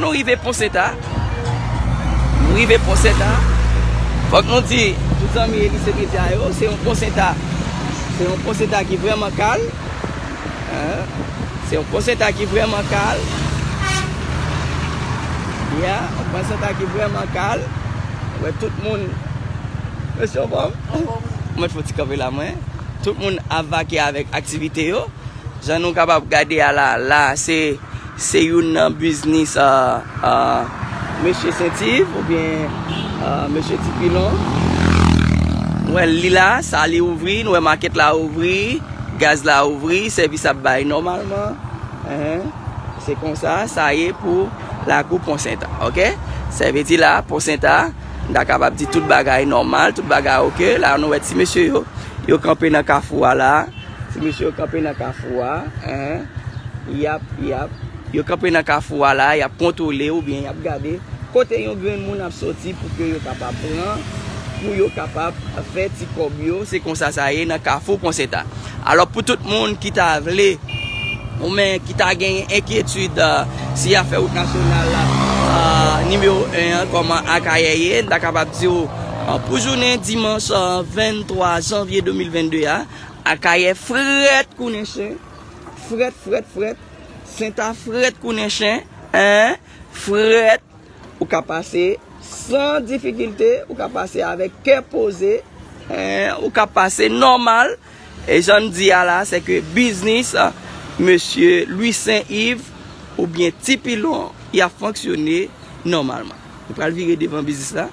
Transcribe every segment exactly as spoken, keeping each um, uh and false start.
Nou rive Ponsenta. Nou rive Ponsenta. Fòk nou di, tout zanmi Elise Media yo, se yon Ponsenta. Se yon Ponsenta ki vrèman kal. Hein? Se yon Ponsenta ki vrèman kal. Ya, yon Ponsenta ki vrèman kal. Wè, tout moun. Mesye, anfòm? Mwen fè ti kanpe la, mwen. Tout moun ap vake avèk aktivite yo. Jan nou kapab gade a la, la se, se youn nan biznis, euh, euh, mesye Sentiv oubyen, euh, mesye Tipilon. Nou wè li la, sa li ouvri, nou wè makèt la ouvri, gaz la ouvri, sèvis ap bay nòmalman. Hein? Se konsa sa ye pou lakou Ponsenta, oke? Sa vle di la, Ponsenta, n ta kapab di tout bagay nòmal, tout bagay oke. La nou wè ti mesye yo, yo kanpe nan kafou a la. Ti mesye yo kanpe nan kafou a, hein? Y ap, y ap. Yo kanpe nan kafou a la, y ap kontwole oubyen y ap gade kote yon grenn moun ap soti pou ke yo kapab pran, pou yo kapab fè ti kòb yo. Se konsa sa ye nan kafou Ponsenta. Alò, pou tout moun ki ta vle, ou men ki ta genyen enkyetid, euh, si y ap fè wout nasyonal la, euh, nimewo en an, kòman Akayè ye, n ta kapab di w, euh, pou jounen dimanch, euh, venntwa janvye de mil vennde a, Akayè frèt kou nen chen. Frèt, frèt, frèt. Senta frèt kou nen chen. Hein? Frèt. Ou ka pase san difikilte. Ou ka pase avèk kè poze. Hein? Ou ka pase nòmal. E jan n di a la, se ke biznis, ah, mesye Louis Saint Yves oubyen Ti Pilon, y ap fonksyone nòmalman. Nou pral vire devan biznis la.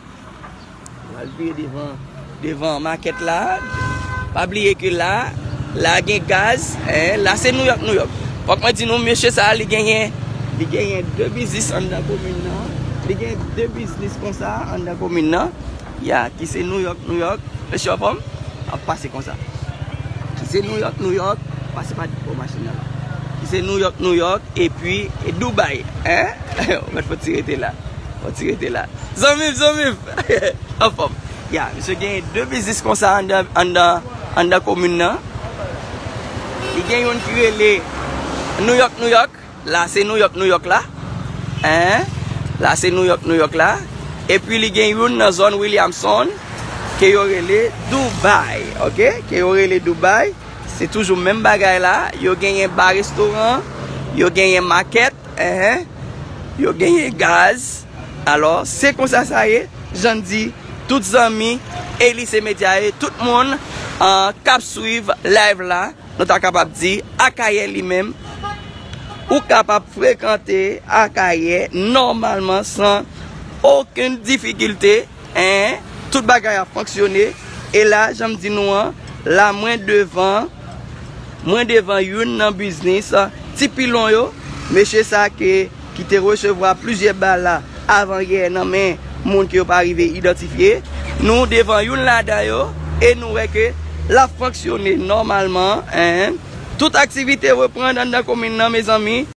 Pral vire devan, devan makèt la. Pa bliye ke la, la gen gaz, hein, la se Nouyòk, Nouyòk. Fòk mwen di nou, mesye sa, li genyen, li genyen de biznis anndan komin nan. Li gen de biznis konsa anndan komin nan. Ya, ki se Nouyòk, Nouyòk. Mesye anfòm, ap pase konsa. Ki se Nouyòk, Nouyòk. Pase pa bò machin nan la. Ki se Nouyòk, Nouyòk, epi, e Dubai, hein? Ou mèt fò ti rete la. Fò ti rete la. Zanmi m, zanmi m. Anfòm. Ya, misye gen de biznis konsa anndan, anndan, anndan komin nan. Li gen youn ki rele Nouyòk, Nouyòk. La se Nouyòk, Nouyòk la. Hein? La se Nouyòk, Nouyòk la. Epi li gen youn nan zòn Williamson ke yo rele Dubai, oke? Ke yo rele Dubai. Se toujou menm bagay la. Yo genyen ba restoran, yo genyen makèt, hein? Yo genyen gaz. Alò, se konsa sa ye. Jan n di, tout zanmi Elise Media yo, tout moun, euh, k ap swiv live la, nou ta kapab di, Akayè li menm, ou kapab frekante Akayè nòmalman san okenn difikilte, hein, tout bagay ap fonksyone. E la, jan m di nou an, la mwen devan, mwen devan youn nan biznis, ah, Ti Pilon yo, mesye sa ke, ki te resevwa plizyè bal la avan yè nan men moun ke yo pa rive idantifye. Nou devan youn ladan yo e nou wè ke l ap fonksyone nòmalman, hein. Tout aktivite reprann anndan komin nan, mezanmi.